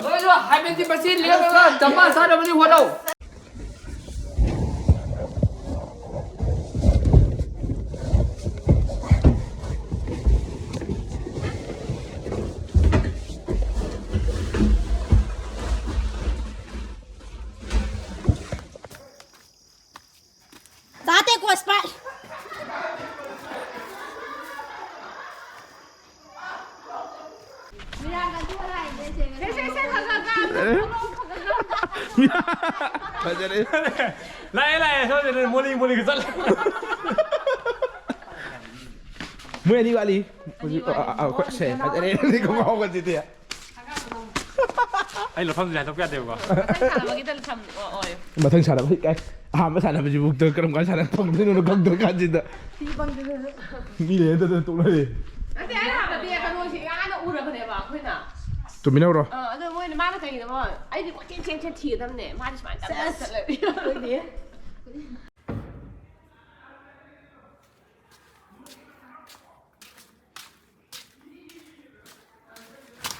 ꯅꯣꯏꯁꯨ ꯍꯥꯏꯐꯦꯠꯇꯤ ꯃꯆꯤꯟ ꯂꯦꯞꯄꯒ ꯙꯝꯃꯥ ꯁꯥꯟꯅꯕꯗꯤ ꯍꯣꯠꯅꯧ꯫ ꯆꯥꯇꯦ ꯀꯣꯁꯄ꯫ ꯐꯖꯔꯦ꯫ ꯂꯥꯛꯑꯦ, ꯂꯥꯛꯑꯦ, ꯁꯣꯝꯗ ꯃꯣꯂꯤ ꯃꯣꯂꯤꯒ ꯆꯠꯂꯦ꯫ ꯃꯣꯏ ꯑꯅꯤ ꯋꯥꯠꯂꯤ꯫ ꯍꯧꯖꯤꯛ, ꯑ, ꯑ, ꯑ, ꯑꯩꯈꯣꯏ, ꯁꯦ, ꯐꯖꯔꯦ꯫ ꯑꯅꯤ ꯈꯣꯡꯒ꯭ꯔꯥꯎꯒꯁꯤꯗꯤ꯫ ꯑꯩ ꯂꯧꯐꯝꯁꯦ ꯍꯥꯏꯗꯣꯛꯄ ꯌꯥꯗꯦꯕꯀꯣ꯫ ꯃꯊꯪ ꯁꯥꯟꯅꯕꯒꯤꯗ ꯊꯝ-, ꯑꯣ, ꯑꯣꯏ꯫ ꯃꯊꯪ ꯁꯥꯟꯅꯕ ꯀꯥꯏ? ꯑꯍꯥꯟꯕ ꯁꯥꯟꯅꯕꯁꯤꯕꯨ ꯀꯔꯝ ꯀꯥꯟ ꯁꯥꯟꯅ ꯐꯪꯗꯣꯏꯅꯣ ꯈꯪꯗ꯭ꯔ ꯀꯥꯟꯁꯤꯗ꯫ ꯃꯤ ꯂꯩꯅ ꯇꯧꯗꯅ ꯇꯣꯛꯅꯔꯦ꯫ ꯅꯠꯇꯦ, ꯑꯩꯅ ꯍꯥꯏꯕꯗꯤ ꯀꯩꯅꯣꯁꯤ ꯉꯥꯅ ꯎꯔꯕꯅꯦꯕ ꯑꯩꯈꯣꯏꯅ꯫ ꯇꯨꯃꯤꯟꯅꯧꯔꯣ꯫ ꯑꯥ, ꯑꯗꯣ ꯃꯣꯏꯅ, ꯃꯥꯅ ꯀꯩꯒꯤꯅꯣ, ꯑꯩꯗꯤ ꯀꯣꯏꯆꯦꯟ ꯆꯦꯟ ꯆꯦꯟ ꯊꯤꯒꯗꯕꯅꯦ, ꯃꯥꯗꯤ ꯁꯨꯃꯥꯏꯅ ꯇꯞꯅ ꯁꯦꯁ꯫ ꯆꯠꯂꯦ꯫ ꯑꯩꯈꯣꯏꯗꯤ꯫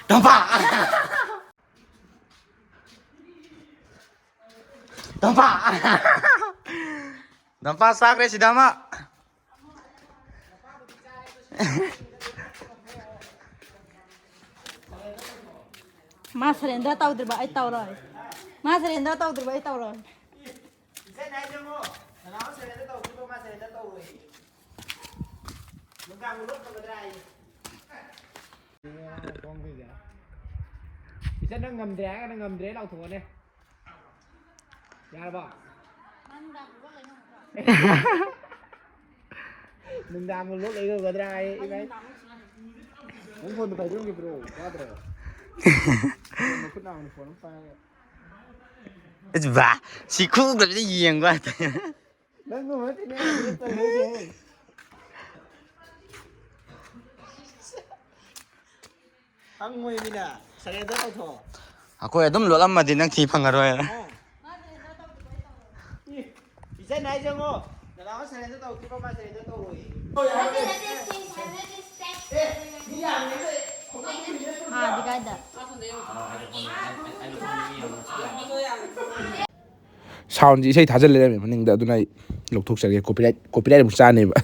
ꯇꯝꯄꯥ! ꯇꯝꯄꯥ! ꯇꯝꯄꯥ ꯆꯥꯈ꯭ꯔꯦ ꯁꯤꯗ ꯑꯃ꯫ ꯃꯥ surrender ꯇꯧꯗ꯭ꯔꯤꯕ ꯑꯩ ꯇꯧꯔꯣꯏ꯫ ꯃꯥ surrender ꯇꯧꯗ꯭ꯔꯤꯕ ꯑꯩ ꯇꯧꯔꯣꯏ꯫ ꯏꯆꯟ ꯍꯥꯏꯁꯦ ꯑꯃꯨꯛ ꯅꯅꯥꯎ surrender ꯇꯧꯗ꯭ꯔꯤꯕ ꯃꯥ surrender ꯇꯧꯔꯣꯏ꯫ ꯅꯨꯡꯗꯥꯡ ꯂꯣꯠ ꯐꯒꯗ꯭ꯔꯥ ꯍꯥꯏꯌꯦ꯫ ꯏꯆꯟ ꯅꯪ ꯉꯝꯗ꯭ꯔꯦ ꯍꯥꯏꯔꯒꯅ ꯉꯝꯗ꯭ꯔꯦ ꯂꯥꯎꯊꯣꯛꯑꯣꯅꯦ꯫ ꯌꯥꯔꯕꯣ? ꯅꯨꯡꯗꯥꯡ ꯂꯣꯠ ꯂꯩꯔꯨꯒꯗ꯭ꯔꯥ ꯍꯥꯏꯌꯦ, ꯏꯃꯥꯏ꯫ ꯅꯪ ꯐꯣꯟꯗꯣ ꯄꯥꯏꯕꯤꯔꯝꯒꯦ bro, ꯋꯥꯗ꯭ꯔꯣ? ꯃꯈꯨꯠ ꯅꯥꯝꯃꯅ ꯐꯣꯟ ꯑꯃ ꯄꯥꯏꯔꯒ꯫ ꯏꯁ ꯕꯥ, ꯁꯤ ꯈꯨꯒꯁꯦ ꯌꯦꯡꯕ ꯍꯥꯏꯇꯥꯔꯦ꯫ ꯅꯪ ꯅꯣꯡꯃ ꯅꯠꯇꯦꯅꯦ, ꯑꯩ ꯇꯧꯗꯣꯏꯁꯦ꯫ ꯈꯪꯉꯣꯏ ꯃꯤꯅ꯫ Surrender ꯇꯧꯊꯣꯛꯑꯣ꯫ ꯑꯩꯈꯣꯏ ꯑꯗꯨꯝ ꯂꯣꯠꯂꯝꯃꯗꯤ ꯅꯪ ꯊꯤ ꯐꯪꯉꯔꯣꯏ꯫ ꯏꯆꯟ ꯍꯥꯏꯁꯦ ꯑꯃꯨꯛ ꯅꯅꯥꯎ ꯁꯔꯦꯟꯗ ꯇꯧꯈꯤꯕ ꯃꯥ ꯁꯔꯦꯟꯗ ꯇꯧꯔꯣꯏ꯫ ꯃꯥꯗꯤ ꯀꯥꯏꯗ? ꯁꯥꯎꯟꯁꯤ ꯏꯁꯩ ꯊꯥꯖꯤꯜ ꯂꯩꯔꯝꯃꯦ ꯃꯅꯤꯡꯗ, ꯑꯗꯨꯅ ꯑꯩ ꯂꯧꯊꯣꯛꯆꯔꯒꯦ꯫ ꯀꯣꯄꯤꯔꯥꯏꯠ, ꯀꯣꯄꯤꯔꯥꯏꯠ ꯑꯃꯨꯛ ꯆꯥꯅꯦꯕ꯫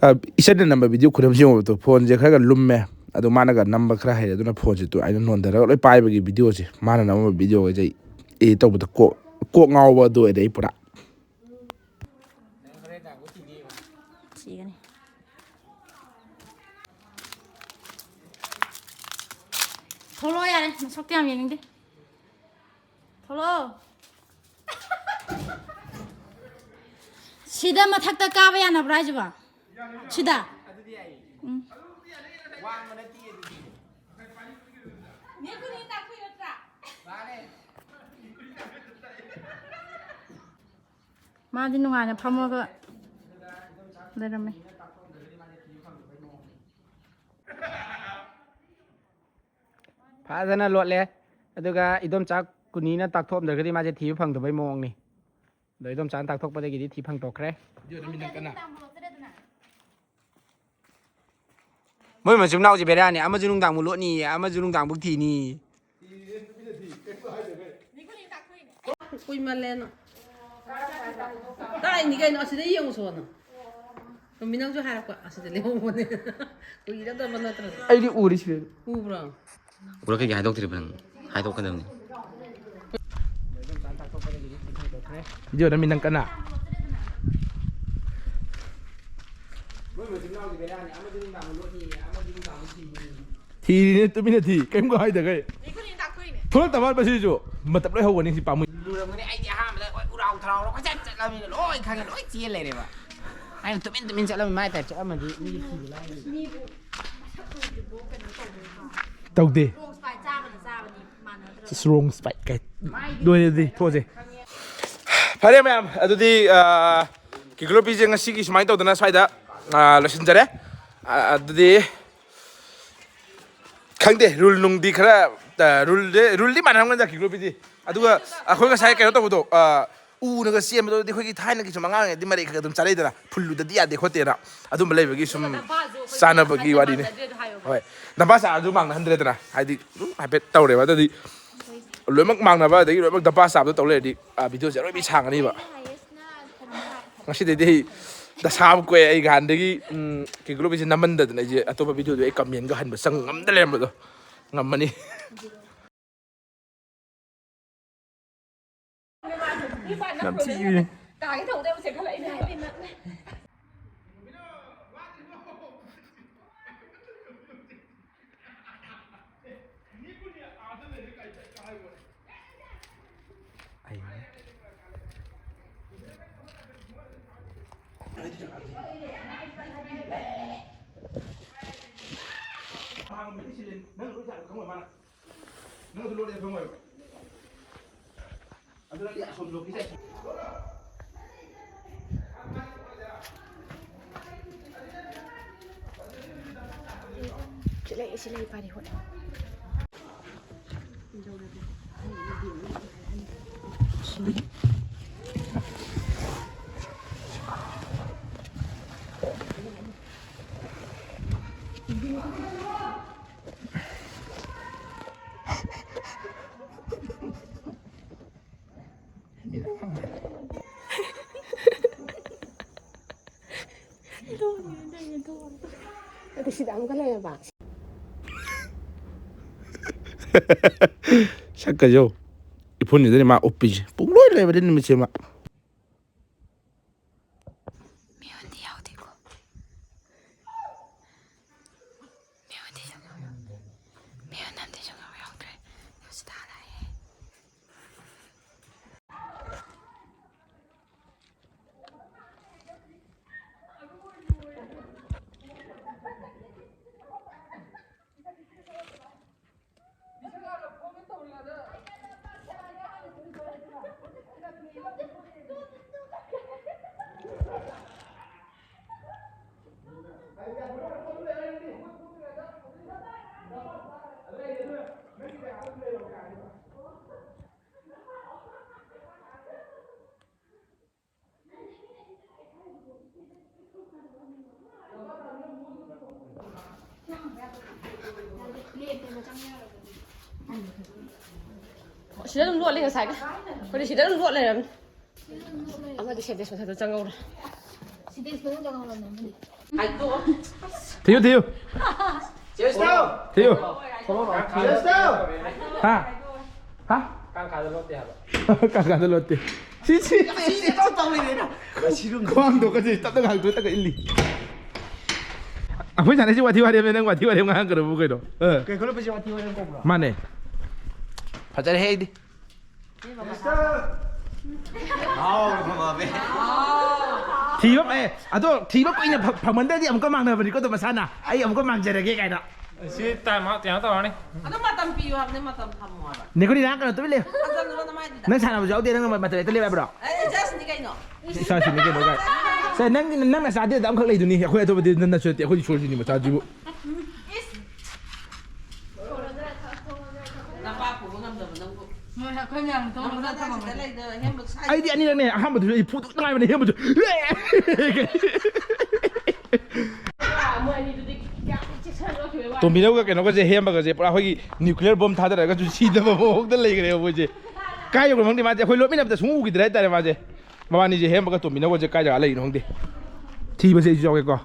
ꯑ, ꯏꯆꯟꯅ ꯅꯝꯕ ꯚꯤꯗꯤꯑꯣ ꯈꯨꯅꯝꯁꯤ ꯌꯦꯡꯉꯣ꯫ ꯐꯣꯟꯁꯦ ꯈꯔꯒ ꯂꯨꯝꯃꯦ, ꯑꯗꯣ ꯃꯥꯅꯒ ꯅꯝꯕ ꯈꯔ ꯍꯩꯔꯦ, ꯑꯗꯨꯅ ꯐꯣꯟꯁꯦ ꯇꯨ ꯑꯩꯅ ꯅꯣꯟꯊꯔꯒ ꯂꯣꯏ ꯄꯥꯏꯕꯒꯤ ꯚꯤꯗꯤꯑꯣꯁꯦ, ꯃꯥꯅ ꯅꯝꯃꯝꯕ ꯚꯤꯗꯤꯑꯣꯈꯩꯁꯦ ꯑꯩ edit ꯇꯧꯕꯗ ꯀꯣꯛ, ꯀꯣꯛ ꯉꯥꯎꯕ ꯑꯗꯨ ꯑꯣꯏꯔꯦ ꯑꯩ ꯄꯨꯔꯥ꯫ ꯁꯤꯒꯅꯤ꯫ ꯊꯣꯛꯂꯛꯑꯣ ꯌꯥꯔꯦ, ꯃꯁꯛꯇꯤ ꯌꯥꯝ ꯌꯦꯡꯅꯤꯡꯗꯦ꯫ ꯊꯣꯛꯂꯛꯑꯣ꯫ ꯁꯤꯗ ꯃꯊꯛꯇ ꯀꯥꯕ ꯌꯥꯅꯕ꯭ꯔꯥ ꯍꯥꯏꯁꯤꯕꯣ? ꯁꯤꯗ? ꯎꯝ꯫ ꯃꯥꯗꯤ ꯅꯨꯡꯉꯥꯏꯅ ꯐꯝꯃꯒ ꯂꯩꯔꯝꯃꯦ꯫ ꯐꯖꯅ ꯂꯣꯠꯂꯦ꯫ ꯑꯗꯨꯒ ꯏꯗꯣꯝꯆꯥ ꯀꯨꯅꯤꯅ ꯇꯥꯛꯊꯣꯛꯑꯝꯗ꯭ꯔꯒꯗꯤ ꯃꯥꯁꯦ ꯊꯤꯕ ꯐꯪꯗꯕꯩ ꯃꯑꯣꯡꯅꯤ꯫ ꯑꯗꯣ ꯏꯗꯣꯝꯆꯥꯅ ꯇꯥꯛꯊꯣꯛꯄꯗꯒꯤꯗꯤ ꯊꯤ ꯐꯪꯗꯣꯛꯈ꯭ꯔꯦ꯫ ꯃꯣꯏ ꯃꯆꯤꯟ ꯃꯅꯥꯎꯁꯦ ꯕꯦꯔꯥꯅꯤ, ꯑꯃꯁꯨ ꯅꯨꯡꯗꯥꯡꯕꯨ ꯂꯣꯠꯅꯤꯌꯦ, ꯑꯃꯁꯨ ꯅꯨꯡꯗꯥꯡꯕꯨ ꯊꯤꯅꯤ꯫ ꯀꯨꯏꯃꯜꯂꯦꯅ꯫ ꯇꯥꯛꯏꯅꯤ ꯀꯩꯅꯣ, ꯑꯁꯤꯗ ꯌꯦꯡꯉꯨꯁꯣꯅ꯫ ꯇꯣꯝꯕꯤ, ꯅꯪꯁꯨ ꯍꯥꯏꯔꯛꯄ, ꯑꯁꯤꯗ ꯂꯩꯍꯧꯕꯅꯦ꯫ ꯀꯨꯏꯔꯗꯕ ꯅꯠꯇ꯭ꯔꯣ? ꯑꯩꯗꯤ ꯎꯔꯤ ꯁꯤꯗ꯫ ꯎꯕ꯭ꯔꯣ? ꯎꯔ ꯀꯩꯒꯤ ꯍꯥꯏꯗꯣꯛꯇ꯭ꯔꯤꯕ ꯅꯪ? ꯍꯥꯏꯗꯣꯛꯀꯗꯕꯅꯤ꯫ ꯚꯤꯗꯤꯑꯣ ꯅꯝꯃꯤ ꯅꯪ ꯀꯟꯅ꯫ ꯊꯤꯔꯤꯅꯦ ꯇꯨꯃꯤꯟꯅ ꯊꯤ, ꯀꯩꯝꯒ ꯍꯥꯏꯗꯈꯩ꯫ ꯊꯣꯛꯂꯛꯇꯕ ꯃꯁꯤꯁꯨ ꯃꯇꯝ ꯂꯣꯏ ꯍꯧꯒꯅꯤ ꯁꯤ ꯄꯥꯝꯃꯨꯏ꯫ ꯂꯨꯔꯝꯒꯅꯤ꯫ ꯑꯩꯗꯤ ꯑꯍꯥꯟꯕꯗ ꯍꯣꯏ ꯎꯔꯥꯎ ꯊꯔꯥꯎꯔ ꯀꯣꯏꯆꯠ ꯆꯠꯂꯕꯅꯤꯅ ꯂꯣꯏ ꯈꯪꯉꯦ, ꯂꯣꯏ ꯆꯦꯟ ꯂꯩꯔꯦꯕ꯫ ꯑꯩꯅ ꯇꯨꯃꯤꯟ ꯇꯨꯃꯤꯟ ꯆꯠꯂꯝꯃꯤ ꯃꯥꯏ ꯇꯥꯏꯞ ꯆꯠꯂꯝꯃꯗꯤ ꯃꯤꯒꯤ ꯊꯤꯕ ꯂꯥꯏꯔꯤ꯫ ꯇꯧꯗꯦ꯫ ꯔꯣꯡ ꯁ꯭ꯄꯥꯏꯠ ꯀꯥꯏ꯫ ꯂꯣꯏꯔꯦ ꯑꯗꯨꯗꯤ, ꯊꯣꯛꯑꯁꯦ꯫ ꯐꯔꯦ ꯃꯌꯥꯝ, ꯑꯗꯨꯗꯤ, ꯑ, ꯀꯤꯀꯨ ꯂꯣꯄꯤꯁꯦ ꯉꯁꯤꯒꯤ ꯁꯨꯃꯥꯏꯅ ꯇꯧꯗꯅ ꯁ꯭ꯋꯥꯏꯗ, ꯑ, ꯂꯣꯏꯁꯤꯟꯖꯔꯦ꯫ ꯑ, ꯑꯗꯨꯗꯤ ꯈꯪꯗꯦ, ꯔꯨꯜ ꯅꯨꯡꯗꯤ ꯈꯔ ꯔꯨꯜꯗꯤ ꯔꯨꯜꯗꯤ ꯃꯥꯟꯅꯔꯝꯒꯅꯤꯗ ꯀꯤꯛ ꯔꯣꯕꯤꯗꯤ꯫ ꯑꯗꯨꯒ ꯑꯩꯈꯣꯏ ꯉꯁꯥꯏ ꯀꯩꯅꯣ ꯇꯧꯕꯗꯣ, ꯑ, ꯎꯅꯒ ꯆꯦꯟꯕꯗꯣꯗꯤ ꯑꯩꯈꯣꯏꯒꯤ ꯊꯥꯏꯅꯒꯤ ꯁꯨꯝ ꯑꯉꯥꯡ ꯑꯣꯏꯔꯤꯉꯩꯗꯤ ꯃꯔꯩ ꯈꯔ ꯑꯗꯨꯝ ꯆꯥꯔꯛꯏꯗꯅ, ꯐꯨꯜꯂꯨꯗꯗꯤ ꯌꯥꯗꯦ ꯈꯣꯠꯇꯦꯅ꯫ ꯑꯗꯨꯝꯕ ꯂꯩꯕꯒꯤ ꯁꯨꯝ ꯆꯥꯅꯕꯒꯤ ꯋꯥꯔꯤꯅꯤ꯫ ꯍꯣꯏ, ꯗꯝꯄꯥ ꯆꯥꯔꯁꯨ ꯃꯥꯡꯅꯍꯟꯗ꯭ꯔꯦꯗꯅ, ꯍꯥꯏꯗꯤ ꯑꯗꯨꯝ ꯍꯥꯏꯐꯦꯠ ꯇꯧꯔꯦꯕ꯫ ꯑꯗꯨꯗꯤ ꯂꯣꯏꯅꯃꯛ ꯃꯥꯡꯅꯕ ꯑꯗꯒꯤ ꯂꯣꯏꯅꯃꯛ ꯗꯝꯄꯥ ꯆꯥꯕꯗꯣ ꯇꯧ ꯂꯩꯔꯗꯤ, ꯑ, ꯚꯤꯗꯤꯑꯣꯁꯦ ꯑꯔꯣꯏꯕꯤ ꯁꯥꯡꯉꯅꯤꯕ꯫ ꯉꯁꯤꯗꯩꯗꯤ ꯑꯩ ꯗꯁꯥ ꯑꯃ ꯀꯣꯛꯑꯦ꯫ ꯑꯩ ꯅꯍꯥꯟꯗꯒꯤ, ꯎꯝ, ꯀꯤꯛ ꯔꯣꯕꯤꯁꯦ ꯅꯝꯃꯟꯗꯗꯅ ꯑꯩꯁꯦ ꯑꯇꯣꯞꯄ ꯚꯤꯗꯤꯑꯣꯗꯣ ꯑꯩ ꯀꯃꯦꯟꯒ ꯍꯟꯕ ꯆꯪ ꯉꯝꯗ ꯂꯩꯔꯝꯕꯗꯣ ꯉꯝꯃꯅꯤ꯫ ꯌꯥꯝ ꯊꯤꯕꯅꯦ꯫ ꯁꯤ ꯂꯩ, ꯁꯤ ꯂꯩ, ꯄꯥꯔꯤ ꯍꯣꯏ꯫ ꯑꯗꯨ ꯁꯤꯗ ꯑꯃꯨꯛꯀ ꯂꯩꯔꯕ? ꯁꯛꯀꯁꯦ ꯌꯦꯡꯉꯨ꯫ ꯏꯐꯨꯟꯁꯤꯗꯅꯤ ꯃꯥ ꯎꯞꯄꯤꯁꯦ꯫ ꯄꯨꯡꯂꯣꯏ ꯂꯣꯏꯕꯗꯤ ꯅꯨꯃꯤꯠꯁꯦ ꯃꯥ꯫ ꯃꯤꯍꯨꯟꯗꯤ ꯌꯥꯎꯗꯦꯀꯣ꯫ ꯃꯤꯍꯨꯟꯗꯤ ꯁꯨꯡꯌꯥꯎ ꯌꯥꯎ-, ꯃꯤꯍꯨꯟ ꯑꯝꯗꯤ ꯁꯨꯡꯌꯥꯎ ꯌꯥꯎꯗ꯭ꯔꯦ꯫ ꯍꯣꯁꯄꯤꯇꯥꯜ ꯍꯥꯏꯌꯦ꯫ ꯁꯤꯗ ꯑꯗꯨꯝ ꯂꯣꯠꯂꯦ ꯉꯁꯥꯏꯒ꯫ ꯑꯩꯈꯣꯏꯗꯤ ꯁꯤꯗ ꯑꯗꯨꯝ ꯂꯣꯠ ꯂꯩꯔꯝꯅꯤ꯫ ꯑꯃꯗꯤ ꯁꯦꯟꯇꯦꯛꯁ ꯃꯊꯛꯇ ꯆꯪꯍꯧꯔꯦ꯫ ꯁꯦꯟꯇꯦꯛꯁ ꯃꯅꯨꯡ ꯆꯪꯍꯧꯔꯕꯅꯦ ꯑꯃꯗꯤ꯫ ꯊꯤꯌꯨ, ꯊꯤꯌꯨ꯫ ꯊꯤꯌꯨ꯫ ꯍꯥ? ꯍꯥ? ꯀꯥꯡꯈꯥꯗ ꯂꯣꯠꯇꯦ꯫ ꯁꯤ, ꯁꯤ, ꯁꯤ, ꯁꯤ꯫ ꯈ꯭ꯋꯥꯡꯗꯣ ꯀꯁꯤ ꯇꯞꯅ ꯉꯥꯡꯊꯣꯛꯑ ꯇꯞꯅ ꯏꯜꯂꯤ꯫ ꯑꯩꯈꯣꯏ ꯁꯥꯟꯅꯩꯁꯤ ꯋꯥꯊꯤ ꯋꯥꯔꯦꯝꯅꯦ, ꯅꯪ ꯋꯥꯊꯤ ꯋꯥꯔꯦꯝ ꯉꯥꯡꯉꯛꯀꯅꯨ ꯀꯩꯅꯣ꯫ ꯑ꯫ ꯀꯩ ꯈꯨꯂꯨꯞꯄꯁꯤ ꯋꯥꯊꯤ ꯋꯥꯔꯦꯝ ꯀꯧꯕ꯭ꯔꯣ? ꯃꯥꯅꯦ꯫ ꯐꯖꯔꯦꯍꯦ ꯑꯩꯗꯤ꯫ ꯊꯤꯕ, ꯑꯦ, ꯑꯗꯣ ꯊꯤꯕ ꯀꯨꯏꯅ ꯐ-, ꯐꯪꯃꯟꯗ꯭ꯔꯗꯤ ꯑꯃꯨꯛꯀ ꯃꯥꯡꯅꯕꯅꯤꯀꯣ, ꯑꯗꯣ ꯃꯁꯥꯅ꯫ ꯑꯩ ꯑꯃꯨꯛꯀ ꯃꯥꯡꯖꯔꯒꯦ ꯀꯥꯏꯅ꯫ ꯁꯤ ꯇꯥꯏꯝ ꯑꯥꯎꯠ ꯀꯩꯅꯣ ꯇꯧꯔꯅꯤ꯫ ꯑꯗꯨ ꯃꯇꯝ ꯄꯤꯌꯨ ꯍꯥꯏꯕꯅꯦ, ꯃꯇꯝ ꯊꯝꯃꯣ ꯍꯥꯏꯕ꯫ ꯅꯦ ꯈꯨꯅꯤ, ꯅꯪ ꯀꯩꯅꯣ ꯇꯨꯃꯤꯟ ꯂꯩꯌꯨ꯫ ꯅꯪ ꯁꯥꯟꯅꯕꯁꯨ ꯌꯥꯎꯗꯦ, ꯅꯪ ꯃꯇꯝ ꯍꯦꯛꯇ ꯂꯦꯞ ꯍꯥꯏꯕ꯭ꯔꯣ? ꯑꯩ ꯏꯆꯥꯁꯤꯅꯤ ꯀꯩꯅꯣ꯫ ꯏꯆꯥꯁꯤꯅꯤ ꯀꯩꯅꯣ ꯀꯥꯏ꯫ ꯁꯦ, ꯅꯪ, ꯅꯪ ꯅꯆꯥꯗꯤ ꯑꯗꯨꯝꯈꯛ ꯂꯩꯗꯨꯅꯤ, ꯑꯩꯈꯣꯏ ꯑꯇꯣꯞꯄꯗꯤ ꯅ-, ꯅꯠꯁꯨ ꯅꯠꯇꯦ, ꯑꯩꯈꯣꯏꯗꯤ ꯁꯣꯔꯁꯤꯅꯤ ꯃꯆꯥꯁꯤꯕꯨ꯫ ꯅꯄꯥ ꯄꯨꯕ ꯉꯝꯗꯕ ꯅꯪꯕꯨ꯫ ꯍꯣꯏ, ꯑꯩꯈꯣꯏ ꯃꯌꯥꯝ ꯊꯣꯛꯑꯒ ꯅꯪ ꯆꯠꯄ ꯃꯆꯥꯁꯤꯗ ꯉꯝꯃꯣꯏ꯫ ꯂꯩꯗꯣ ꯍꯦꯟꯕ ꯁꯥꯏ-꯫ ꯑꯩꯗꯤ ꯑꯅꯤꯔꯛꯅꯦ, ꯑꯍꯥꯟꯕꯗꯨꯁꯨ ꯑꯩ ꯐꯨꯗꯣꯛꯇ ꯉꯥꯏꯕꯅꯦ, ꯑꯍꯦꯟꯕꯗꯨ꯫ ꯃꯣꯏ ꯑꯅꯤꯗꯨꯗꯤ ꯌꯥꯝ ꯆꯦꯛꯁꯤꯟꯅ ꯂꯧꯈꯤꯕꯩ ꯋꯥꯅꯤ꯫ ꯇꯣꯝꯕꯤꯅꯧꯒ ꯀꯩꯅꯣꯒꯁꯦ, ꯍꯦꯝꯕꯒꯁꯦ ꯄꯨꯔꯥ ꯑꯩꯈꯣꯏꯒꯤ ꯅ꯭ꯌꯨꯀ꯭ꯂꯤꯌꯔ ꯕꯣꯝ ꯊꯥꯗꯔꯒꯁꯨ ꯁꯤꯗꯕ ꯃꯑꯣꯡꯗ ꯂꯩꯈ꯭ꯔꯦꯕ ꯃꯣꯏꯁꯦ꯫ ꯀꯥꯏ ꯌꯧꯈ꯭ꯔ ꯈꯪꯗꯦ ꯃꯥꯁꯦ, ꯑꯩꯈꯣꯏ ꯂꯣꯠꯃꯤꯟꯅꯕꯗ ꯁꯨꯡꯎ ꯎꯈꯤꯗ꯭ꯔꯦ ꯍꯥꯏꯇꯥꯔꯦ ꯃꯥꯁꯦ꯫ ꯃꯕꯥꯅꯤꯁꯦ ꯍꯦꯝꯕꯒ ꯇꯣꯝꯕꯤꯅꯧꯒꯁꯦ ꯀꯥꯏ ꯖꯒꯥ ꯂꯩꯔꯤꯅꯣ ꯈꯪꯗꯦ꯫ ꯊꯤꯕꯁꯦ ꯑꯩꯁꯨ ꯌꯥꯎꯒꯦꯀꯣ꯫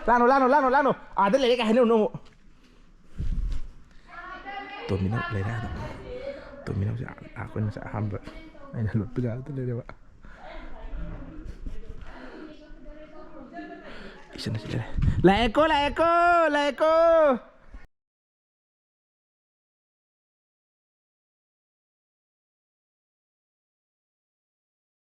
ꯂꯥꯅꯣ, ꯂꯥꯅꯣ, ꯂꯥꯅꯣ, ꯂꯥꯅꯣ꯫ ꯑꯥꯗ ꯂꯩꯔꯦ ꯀꯥꯏ ꯍꯥꯏꯅꯧꯅꯣ ꯑꯃꯨꯛ꯫ ꯇꯣꯝꯕꯤꯅꯧ ꯂꯩꯔꯦ ꯑꯗꯨꯝ꯫ ꯇꯣꯝꯕꯤꯅꯧꯁꯦ ꯑꯥ, ꯑꯩꯈꯣꯏꯅ ꯉꯁꯥꯏ ꯑꯍꯥꯟꯕ ꯑꯩꯅ ꯂꯣꯠꯄ ꯖꯒꯥꯗꯨꯗ ꯂꯩꯔꯦꯕ꯫ ꯏꯆꯟ ꯑꯁꯤ ꯂꯩꯔꯦ꯫ ꯂꯥꯛꯑꯦꯀꯣ, ꯂꯥꯛꯑꯦꯀꯣ, ꯂꯥꯛꯑꯦꯀꯣ꯫